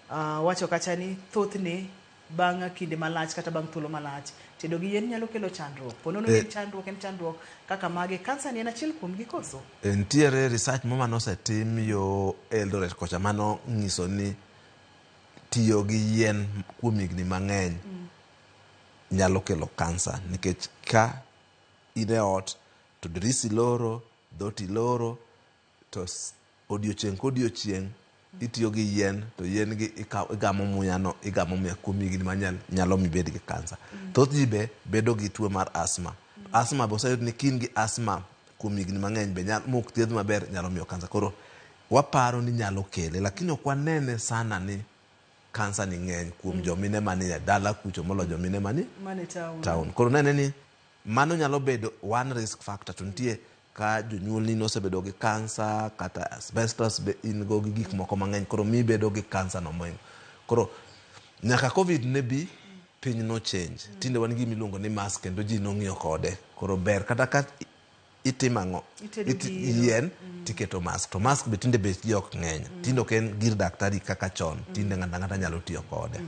Wacho kacha ni thothne bang' kinde malach kata bang' thuolo malach tedo gi yien nyalo kelo chandruok. Po nono ni en chandruok en chandruok kaka mage, kansa ni en achiel kuom gi koso? Nitiere research moro manosetim yo Eldoret kocha mano ng'iso ni tiyo gi yien kuom higni mang'eny nyalo kelo kansa nikech ka in e ot to dirisi loro, dhoot iloro to odiochieng' kodiochieng' itiyo gi yien to yien gi igamo muya no, igamo muya kuom higni mang'eny nyalo mi ibed gi kansa. Thoth ji be bedo gi tuo mar asthma. Asthma be oseyud ni ka in gi asthma kuom higni mang'eny be mok thiedh maber nyalo miyo kansa. Koro waparo ni nyalo kele lakini ok wanene sana ni kansa ni ng'eny kuom jomine manie dala kucho moloyo jomine manie Mane town. town. Koro nene ni mano nyalo bedo one risk factor to nitie ka jonyuolni nosebedo gi kansa kata asbestos be in go gi gik moko mang'eny koro mi bedo gi kansa no moingo. Koro nyaka COVID ne bi piny no change. Tinde wan gi gima iluongo ni mask kendo ji nong'iyo kode. Koro ber kata ka itimo ang'o yien tiketo mask to mask be tinde bech ji ok ng'eny. Tinde ok en gir daktari kaka chon. Tinde ng'ato ang'ata nyalo tiyo kode.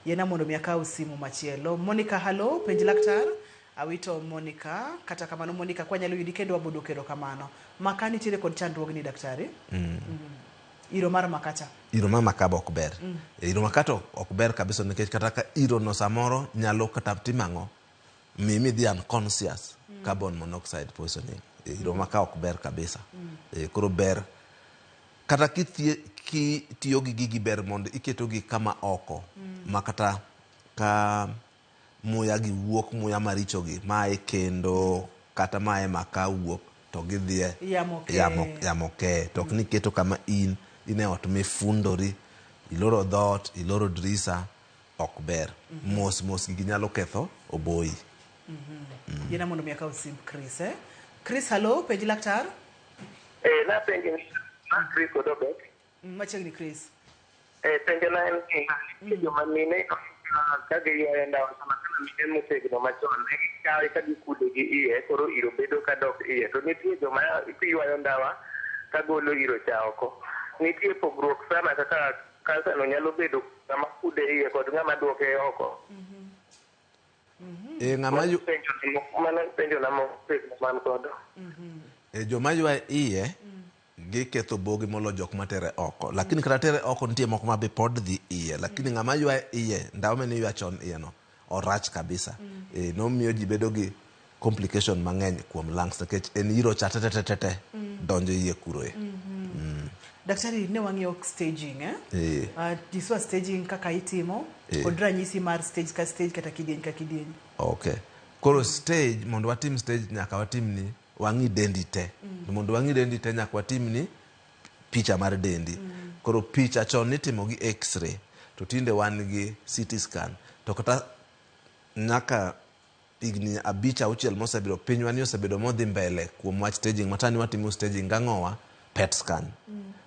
Yiena mondo mi akaw simu machielo. Monica, hello, penj laktar. Awito Monica, kata kamano Monica kwanyalo yudi kendo waboduoko erokamano. Maka nitiere kod chandruogni daktari. Iro mar makacha. Iro mar maka be ok ber. Iro maka to ok ber kabisa nikech kata ka iro no samoro nyalo kata timo ang'o mi midhi unconscious carbon monoxide poisoning. Iro maka ok ber kabisa. Koro ber kata kitiyo gi gigi ber mondo iketogi kama oko ma kata ka muya gi wuok muya maricho gi mae kendo kata mae maka wuok to gidhie yamo kee to ok ni keto kama in e ot mifundori iloro dhoot iloro drisa ok ber. Mos mos gigi nyalo ketho oboyi. Yiena mondo mi akaw simb Chris. Chris, hello, penj laktar. Napenjo ma Chris Odobet. Machiegni Chris. Penjo na en ni nitie joma mine ka giywayo ndawa sana sana mine motegno machon ne gikawe ka gikude gi iye koro iro bedo ka dok iye to nitie joma ywayo ndawa ka golo iro cha oko. Nitie pogruok sana kaka kansa no nyalo bedo ng'ama kude iye kod ng'ama duoke oko. Ng'ama Mano penjo na motegno man godo. Joma ywaye iye giketho bogi molo jok matere oko. Lakini kata tere oko nitie moko ma be pod dhi iye. Lakini ng'ama ywaye iye, ndawa mane ywa chon iye no, orach kabisa. Nomiyo ji bedo gi complication mang'eny kuom lungs nikech en iro cha te donjo iye kuro e. Daktari, ne wang'iyo staging Nyiswa staging kaka itimo kod ranyisi mar stage ka stage kata kidieny ka kidieny. Okay. Koro stage, mondo watim stage nyaka watim ni wang'i dendi te. Mondo wang'i dendi te nyaka watim ni picha mar dendi. Koro picha chon nitimo gi x-ray to tinde wan gi CT scan to kata nyaka higni abich auchiel mosebiro pinywa ni osebedo modhi mbele kuom wach staging matani watimo staging gang'owa PET scan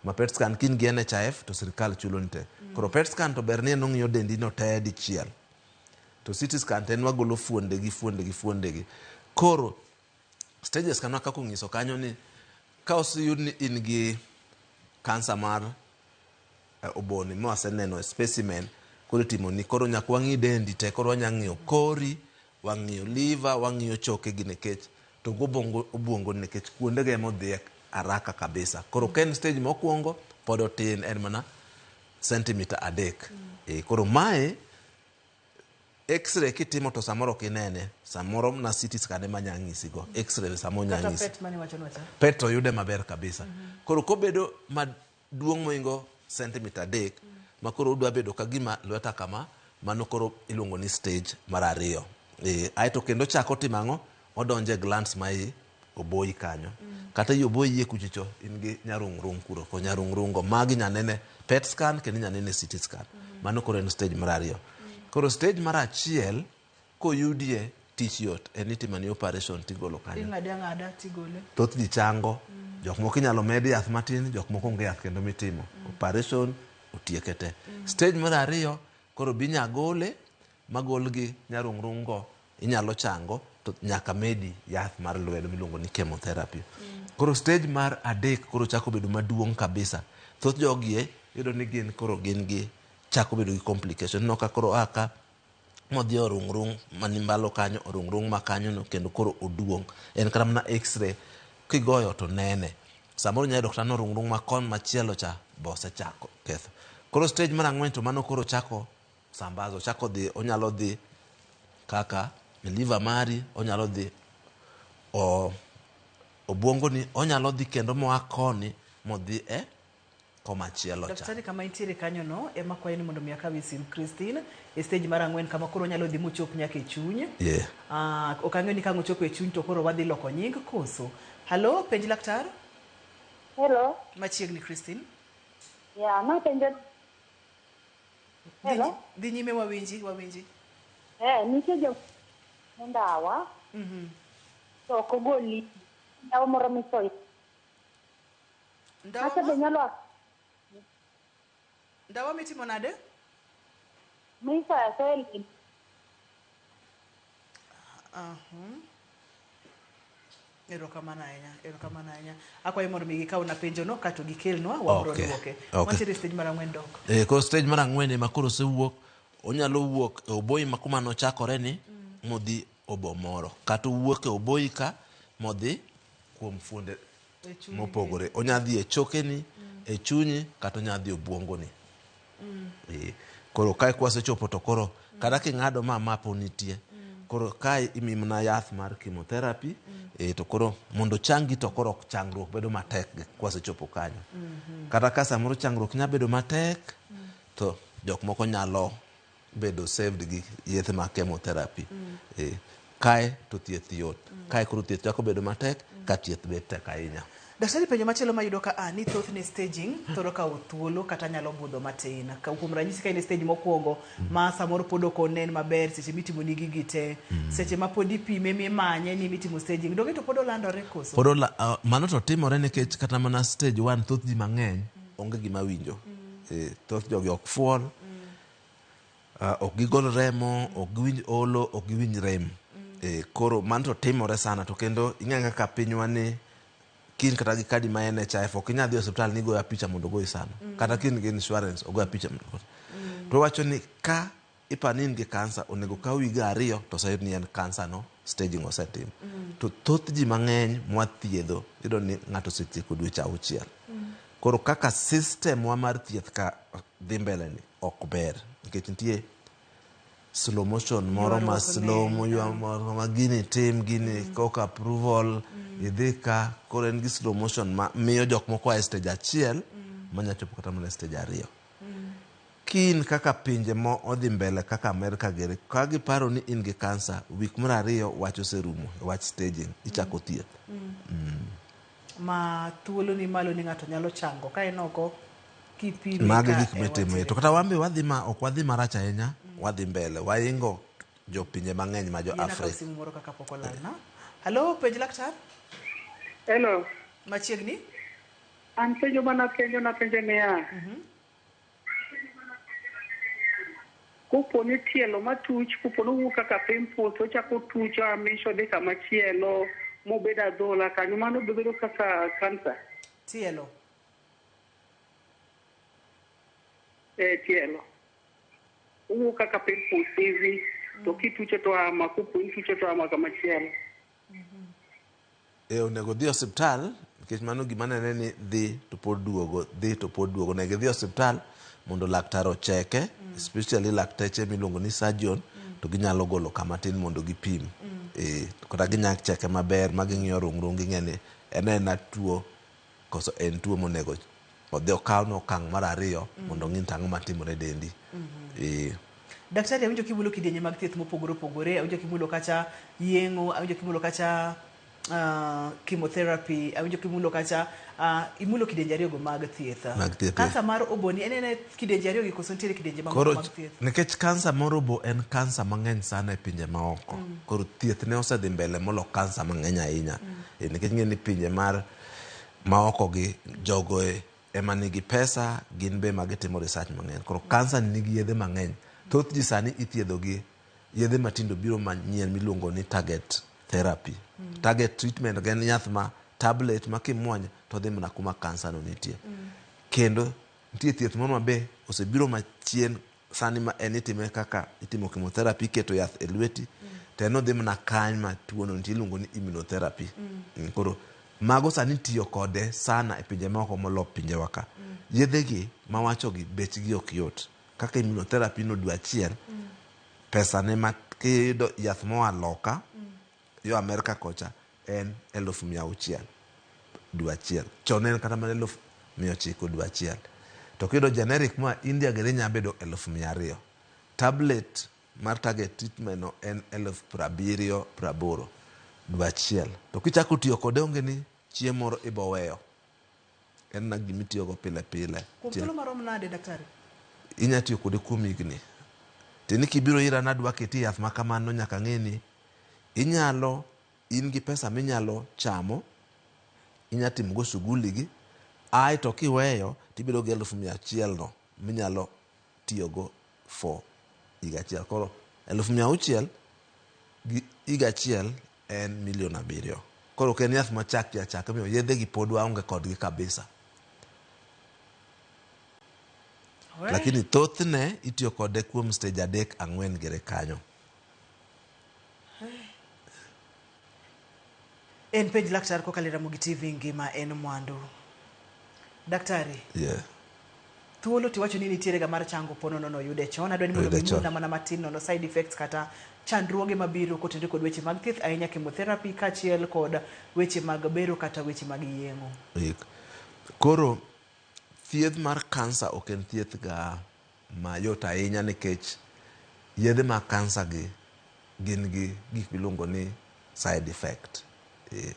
ma PET scan kin gi NHIF to sirikal chulo ni te koro PET scan to ber ni en ong'iyo dendi no te dichiel to CT scan to en wagolo fuonde gi fuonde gi fuonde gi koro stages kama kaka onyiso kanyo ni ka oseyud ni in gi kansa mar oboni mwaseneno e specimen koro itimoni koro nyaka wang'i dendi te koro wanya ng'iyo kori wang'iyo liver wang'iyo choke gi nikech to gobongo obuongo nikech kuondego ema odhiye haraka kabisa koro ka en stage mokwongo pod otin en mana sentimita 3 koro mae x-ray kitimo to samoro ok inene samoro na CT scan ema nya ng'isigo x-ray samoro nya Kata ng'isi PET mane iwacho cha. PET to yude maber kabisa koro kobedo maduong' moingo sentimita 3 ma koro odwa bedo ka gima lweta kama mano koro iluongo ni stage mar 2 aeto kendo chako timo ang'o odonjo e glands ma i oboyi kanyo kata i oboyi e kuchicho in gi nyarung'rung' kuro ko nyarung'rung' go magi nya nene PET scan kendo inya nene CT scan mano koro en stage mar 2 koro stage mar 1 koyudie tich yot en itimoni operation tigolo kanyo Ing'ade ang'ada tigole. thoth ji chango jok moko inyalo med yath matin jok moko onge yath kendo mitimo operation otieke te stage mar 2 koro binya gole magol gi nyarung'rung' go inyalo chango to nyaka medi yath mar lwedo miluongo ni chemotherapy koro stage mar 3 koro chako bedo maduong' kabisa thoth jogi iyudo ni gin koro gin gi chako bedo gi complication ineno ka koro oa ka modhi orung'rung' mani mbalo kanyo orung'rung' ma kanyo no kendo koro oduong' en kata mana x-ray kigoyo to nene samoro inyalo yudo kata norung'rung' ma kon machielo cha be osechako ketho koro stage mar 4 to mano koro chako sambazo chako dhi onyalo dhi kaka liver mari onyalo dhi obuongoni onyalo dhi kendo moa koni modhi e komachielo cha Daktari kama intiere kanyo no ema kwayo ni mondo mi akaw sim Christine e stage mar 4 kama koro onyalo dhi mochop nyaka e chuny. Ok ang'eyo ni ka ang' ochopo e chuny to koro wadhi loko nying koso. Hallo, penj laktar. Hello. Machiegni Christine. Ya, napenjo. Hello. Dhi nyime wawinji, wawinji. Nitie jo ndawa. To ok ogoli. Ndawa moro misoyo. Ndawa Macha be nyalo Ndawa mitimo nade? Misoyo asoya e lendi. Erokamano ahinya, erokamano ahinya. Akwayo mondo mi gikawna penjono kato gikelnwa wabro duoke. Wantiere e stage mar 4 dok. Koro stage mar 4 ema koro osewuok onyalo wuok e oboyi ma kuma nochakore ni modhi obo moro kata owuok e oboyi ka modhi kuom fuonde mopogore onya dhi e chokeni e chunyi kata onya dhi obuongoni Koro kae kwasechopo to koro kata king'ado ma mapo nitie koro kae imi mana yath mar chemotherapy to koro mondo changi to koro changruok bedo matek kwasechopo kanyo kata ka samoro changruok nya bedo matek to jok moko nyalo bedo saved gi yedhe mag chemotherapy kae to thieth yot kae koro thieth chako bedo matek ka thieth bet tek ahinya. Daktari penjo machielo mayudo ka ni thothne staging thoro kawo thuolo kata nyalo budho matin. Kuom ranyisi ka in e stage mokwongo ma samoro pod ok onen maber seche mitimo ni gigi te seche ma pod ipime mimanye ni mitimo staging donge to pod olandore koso? Pod mano to timore nikech kata mana stage 1 thoth ji mang'eny onge gima winjo. Thoth jogi ok fuol, ok gigol remo, ok giwinj olo, ok giwinj rem. Koro mano to timore sana to kendo ing'e kaka pinywa ni kin kata gi kadi ma NHIF ok inyal dhi e osiptal ni goya picha mondo ogoyi sano kata kin gi insurance ogoya picha mondo ogoyi. To wacho ni ka ipa ni in gi kansa onego kaw higa 2 to oseyud ni en kansa no staging osetim. To thoth ji mang'eny mwathiedho iyudo ni ng'ato osetieko dweche 6. Koro kaka system wa mar thieth ka dhi mbele ni ok ber nikech nitie slow motion moro ma slow moro ma gini tim gini koka approval idhi ka koro en gi slow motion ma miyo jok moko a e stage 1 manya chopo kata mana e stage 2. Kin kaka pinje mo odhi mbele kaka Amerika gere ka giparo ni in gi kansa wik mar 2 wach oserumo wach staging ichako thieth. Ma thuolo ni malo ni ng'ato nyalo chango ka en oko Kipime Mago e ka gik e mitimo. wachre. To kata wan be wadhi ma ok wadhi marach ahinya, wadhi mbele. Waingo jopinje mang'eny ma jo Yiena kaw Afrika. simu moro kaka pok olalna. Halo, penj laktar. Hello. Machiegni. An penjo mana penjo napenjo niya. Kopo ni tielo matuch, kopo ni owuok kaka pimples, ochako tuch oamish odhi kama chielo mobed adhola kanyo, mano be bedo kaka kansa? Tielo. E tielo. Owuok kaka pimples hivi, to kituche to ama, kopo ni tuche to ama kama chielo. E onego dhi osiptal nikech mano gima nene ni dhi to pod duogo, dhi to pod duogo. Onego idhi osiptal mondo laktar ocheke, especially lakteche miluongo ni surgeon, to ginyalo golo kama tin mondo gipim. E, kata ginya cheke maber ma ging'iyo rung' ging'e ni en ena tuo koso en tuo monego odhi okaw no okang' mar ariyo mondo ong'i ni to ang'o matimore e dendi. E, Daktari, awinjo kimulo kidienje mag thieth mopogore opogore, awinjo kimulo kacha yeng'o, awinjo kimulo kacha chemotherapy, awinjo kimulo kacha imulo kidienje ariyogo mag thieth. Mag thieth, Kansa mar oboni en ena kidienje ariyogi koso nitiere kidienje mamoko Koro mag thieth? nikech kansa mar obo en kansa mang'eny sana e pinje maoko. Koro thieth ne osedhi mbele molo kansa mang'eny ahinya. E, nikech ing'e ni pinje mar maoko gi jogo e ema nigi pesa gin be ma gitimo research mang'eny. Koro kansa ni nigi yedhe mang'eny. Thoth ji sani ithiedho gi yedhe matindo biro manyien miluongo ni target therapy. Target treatment en yath ma tablet ma kimuonyo to dhi mana kuma kansa no nitie. Kendo nitie thieth moro ma be osebiro machien sani ma en itime kaka itimo chemotherapy iketo yath e lweti to en odhi mana kany ma tuono nitie iluongo ni immunotherapy. Koro mago sani tiyo kode sana e pinje maoko molo pinjewa ka. Yedhe gi mawacho gi bechgi ok yot. Kaka immunotherapy no dwe achiel, pesa ne ma kiyudo yath moa loka yo Amerka kocha en 600,000 dwe achiel. Chon ne en kata mana 900,000 dwe achiel. To kiyudo generic moa India gini nya bedo 200,000. Tablet mar target treatment no en 70,000 80,000 dwe achiel. To kichako tiyo kode onge ni chieng' moro ibo weyo. En na gima itiyogo pile pile. Kuom thuolo marom nade daktari? Inya tiyo kode kuom higni. Tiende ni kibiro ira nadwa keti e yath ma kamano nyaka ang'e ni inyalo in gi pesa minyalo chamo, inya timo go shughuli gi, ae to kiweyo tibedo gi 100,000 no minyalo tiyogo for higa achiel. Koro 600,000 gi higa achiel en 7,000,000. Koro ok en yath machaki achaka omiyo yedhe gi pod waonge kodgi kabisa. Lakini thothne itiyo kode kuom stage 3 4 gire kanyo. En penj laktar kokalo e Ramogi TV ngima en mwandu. Daktari. Yeah. Thuolo tiwacho ni nitiere ga mar chango ponono no yude chon. Adwa ni mondo Oyude chon. imulna mana matin nono side effects kata chandruoge mabiro kotenore kod weche mag thieth ahinya chemotherapy kaachiel kod weche mag bero kata weche mag yeng'o. Ik. Koro thieth mar kansa ok en thieth ga mayot ahinya nikech yedhe mag kansa gi gin gi gik miluongo ni side effect. E,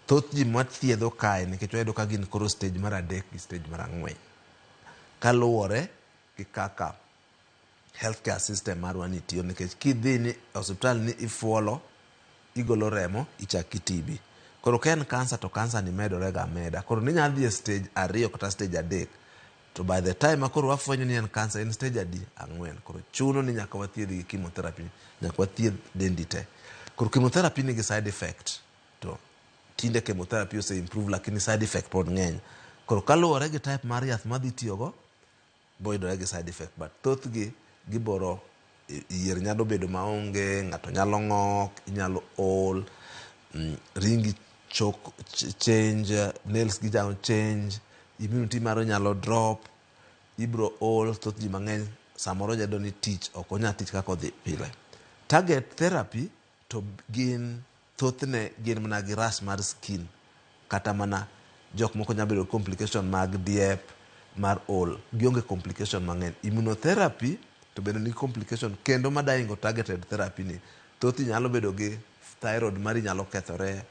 thoth ji mwathiedho kae nikech wayudo ka gin koro stage mar 3 gi stage mar 4. Kaluwore gi kaka healthcare system marwa ni tiyo nikech kidhi ni osiptal ni ifuolo, igolo remo, ichak itibi. Koro ka en kansa to kansa ni medore ga ameda. Koro ninya dhi e stage 2 kata stage 3. To by the time ma koro wafwenyo ni en kansa en stage adi? 4. Koro chuno ni nyaka wathiedh gi chemotherapy, nyaka wathiedh dendi te. Koro chemotherapy nigi side effect. To tinde chemotherapy ose improve lakini side effect pod ng'eny. Koro kaluwore gi type mar yath madhi tiyogo, boyudore gi side effect but thothgi giboro yier nyalo bedo maonge, ng'ato nyalo ng'ok, inyalo ol, ringi chok change, nails gi nyalo change, immunity mari nyalo drop, ibro ol, thoth ji mang'eny samoro nyalo ni tich ok onya tich kaka odhi pile. Target therapy to gin thothne gin mana gi rash mar skin kata mana jok moko nyalo bedo complication mag diep mar ol, gionge complication mang'eny. Immunotherapy to bende nigi complication kendo madaingo targeted therapy ni. Thoth ji nyalo bedo gi thyroid mari nyalo kethore,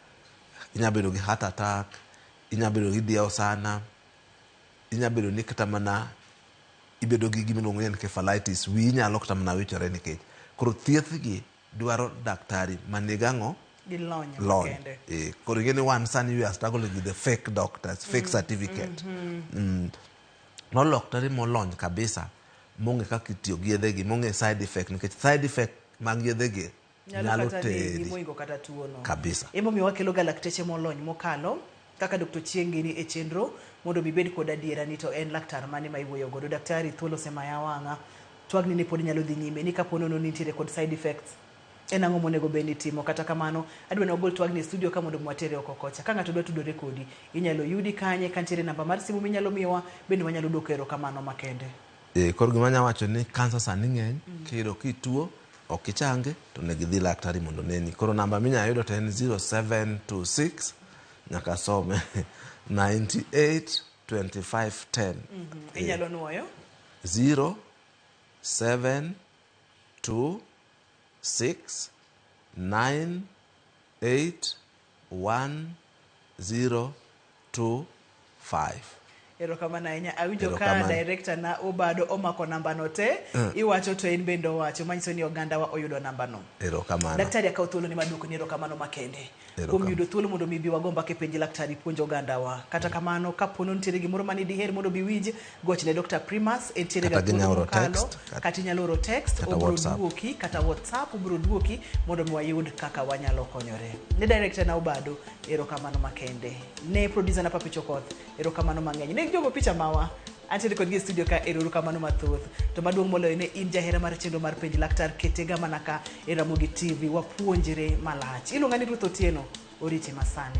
inyalo bedo gi heart attack, inyalo bedo gi diewo sana, Inya bedo ni kata mana ibedo gi gima iluongo ni encephalitis, wiyi nyalo kata mana wichore nikech. Koro thieth gi dwaro daktari manigi ang'o? Gi lony Lony. makende. Eh, koro ing'e ni wan sani we are struggling with the fake doctors, fake certificate. No daktari molony kabisa mong'e kaka itiyo gi yedhe gi, mong'e side effect nikech side effect mag yedhe gi Nyalo nyalo kata negi teri moingo kata tuono. kabisa. Emomiyo wakelo ga lakteche molony mokalo kaka Dr. Chieng gini e chenro mondo mi ibed kod adiera ni to en laktar mane ma iwuoyo godo. Daktari thuolo osemaya wang'a. Twagni ni pod nyalo dhi nyime ni kapo nono ni nitiere kod side effects en ang'o monego bed ni itimo. Kata kamano adwa ni wagol twagni e studio ka mondo mi watere oko kocha. Ka ng'ato dwa tudore kodi inyalo yudi kanye ka nitiere namba mar simu minyalo miyowa bende wanyalo duoko erokamano makende. Eh, koro gima anyalo wacho ni kansa sani ng'eny, kiyudo kituo ok ichange to onego idhi laktari mondo oneni. Koro namba minyalo yudo to en 0726 nyaka some 98 25 10. Eh, Inyalo nuoyo 0 7 2 6 9 8 1 0 2 5. Erokamano ahinya. Awinjo ka Erokamano. director na Obado omako namba no te. Iwacho to en bende owacho manyiso ni oganda wa oyudo namba no. Erokamano. Daktari akawo thuolo ni maduoko ni erokamano makende. Kuom Erokamano. yudo thuolo mondo mi bi wago mbaka e penj laktari puonj ogandawa. Kata kamano kapo ni nitiere gimoro mane diher mondo bi winj, goch ne Dr. Primus entiere ga Kata ginyalo thuolo oro mokalo text, kata inyalo oro text kata obiro WhatsApp. duoki kata WhatsApp obiro duoki mondo mi wayud kaka wanyalo konyore. Ne director na Obado erokamano makende. Ne producer na Papi Chokoth erokamano mang'eny. Ne jogo picha mawa antiere kodgi e studio ka erokamano mathoth. To maduong' moloyo ne in jahera mar chenro mar penj laktar ketega mana ka e Ramogi TV wapuonjre malach. Iluonga ni Ruth Otieno, oriti masani.